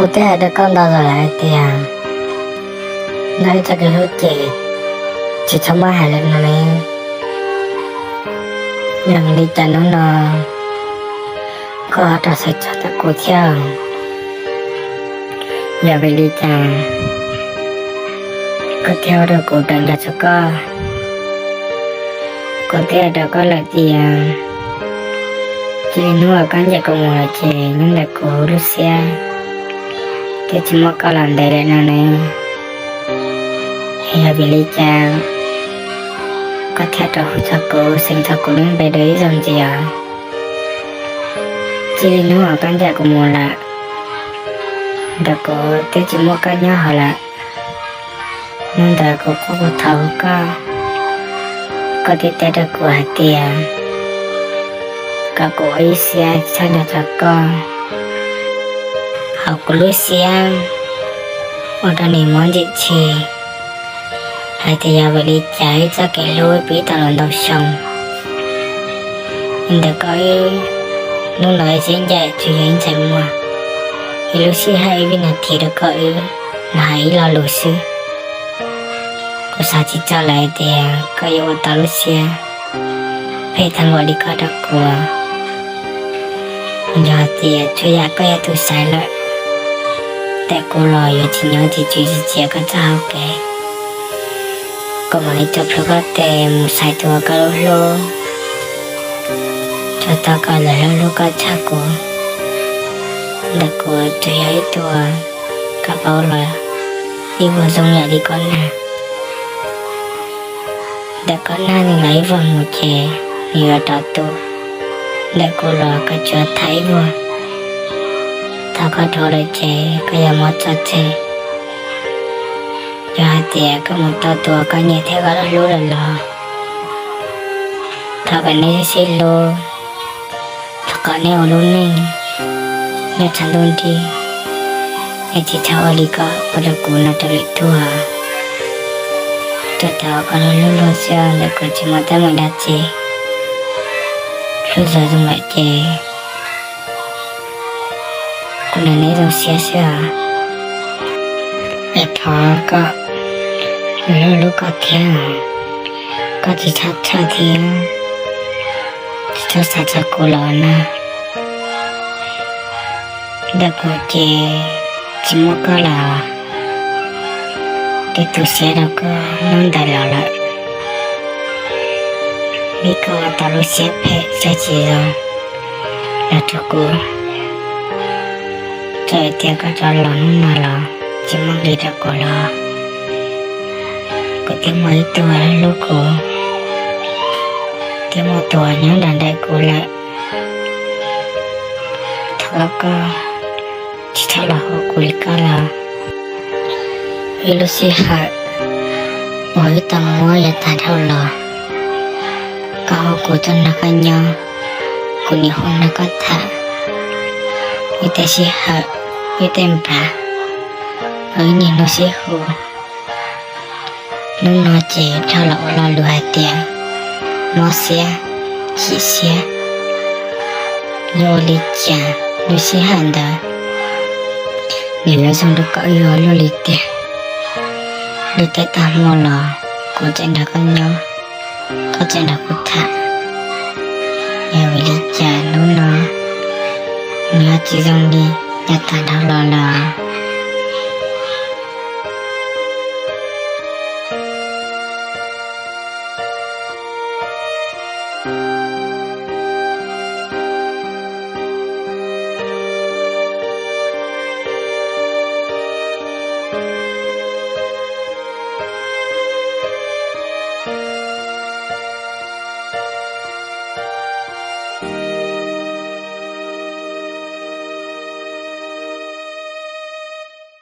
Kuv twb hais rau koj ntau zaus lawm hais tias nyob ib txoj kev hlub ces tsis txhob muab hais lawm no ne. Yog vim li cas hnub no koj ho rov xav txog ntawm kuv thiab? Yog vim li cas koj thiaj ua rau kuv rawm nco txog koj? Kuv twb hais rau koj lawm tias txij li hnub uas koj ncaim kuv mus lawm ces nyob ntawm kuv lub siab twb tsis muaj koj los ntev lawm no ne. Yog vim li cas koj thiaj rov hu txog kuv, xeem txog kuv lub npe dua ib zaug ntxiv os? Txij li hnub uas koj ncaim kuv mus lawm, ntawm kuv twb tsis muaj koj nyob hauv lawm. Hnub ntawd kuv quaj kuv thov hu koj, koj thiaj teb rau kuv hais tias kom kuv ua ib siab txhob nco txog koj. Hauv kuv lub siab ua rau nws mob ntxim txhis hais tias yog vim li cas ib txoj kev hlub pib tau los ntau xyoo, ntawm koj wb hnub no wb sib ncaim tsuas yog ib ntsais muag, ib lub sij hawm ib vij nas this rau koj wb los hais ib lo lus xwb. Kuv xav tsis txog lawm tias koj yuav ua tau lub siab phem tag npaum li koj rau kuv. Yog hais tias txhua yam koj yog tus xaiv lawm, ntawm kuv los yuav tsis nyob tsis tswv tsis txiav koj txoj hau kev. Kuv mam li tuav plhuav koj tes mus xaiv tus uas koj hlub hlub, tsuas tau koj lawv hlub hlub koj tshaj kuv. Ntawm kuv tsuas yog ib tug koj paub los ib vuag zoo yam li koj nag. Ntawm koj nag nws los ib vuag mus ces nws yuav rov tu. Ntawm kuv los koj tsuas tham ib vuag, thaum koj dhau lawm ces koj yuav muab tso tseg. Yog hais tias koj mus tau tus uas koj nyiam thiab koj hlub lawm los thov kom nej sib hlub, thov kom nej ua lub neej nyob tshav ntuj nrig, nej tsis txhob ua li koj ua rau kuv no rau lwm tus. Tsuas tau koj hlub hlub luag xwb, ntawm kuv tsis muaj teeb meem dab tsi. Hlub luag zoo lawm ces kuv nrog neb zoo siab xwb os. Es thov koj hlub hlub koj thiab, koj tsis txhob txhawj thiab tsis txhob xav txog kuv los na. Ntawm kuv ces tsis muaj koj los twb tu siab rau koj hnub ntawd los lawm. Vim koj ua tau lub siab phem siab tsis zoo los rau kuv, txawm tias koj rov los hnub no los tsis muaj nqis rau kuv los kuv twb muaj ib tug hlub kuv, twb muaj tus nyob nram ntawm kuv lawm. Thov koj tsis txhob los hu kuv li koj los. Ib lub sij hawm uas wb tau muab yav tag dhau los, koj hu kuv tuaj nrog koj nyob, kuv nim hu nrog koj tham. Wb tej sij hawm, wb tej npav, wb niaj hnub sib hu. Hnub no ces dhau los ua lo lus hais tias mob siab, chim siab. Yuav ua li cas lub sij hawm ntawd nws yuav zoo rau koj ua luaj li tiag. Lub caij tag hmo los kuv tseem nrog koj nyob, koj tseem nrog kuv tham. Yog vim li cas hnub no nws ho tsis zoo li yav tag dhau los lawm?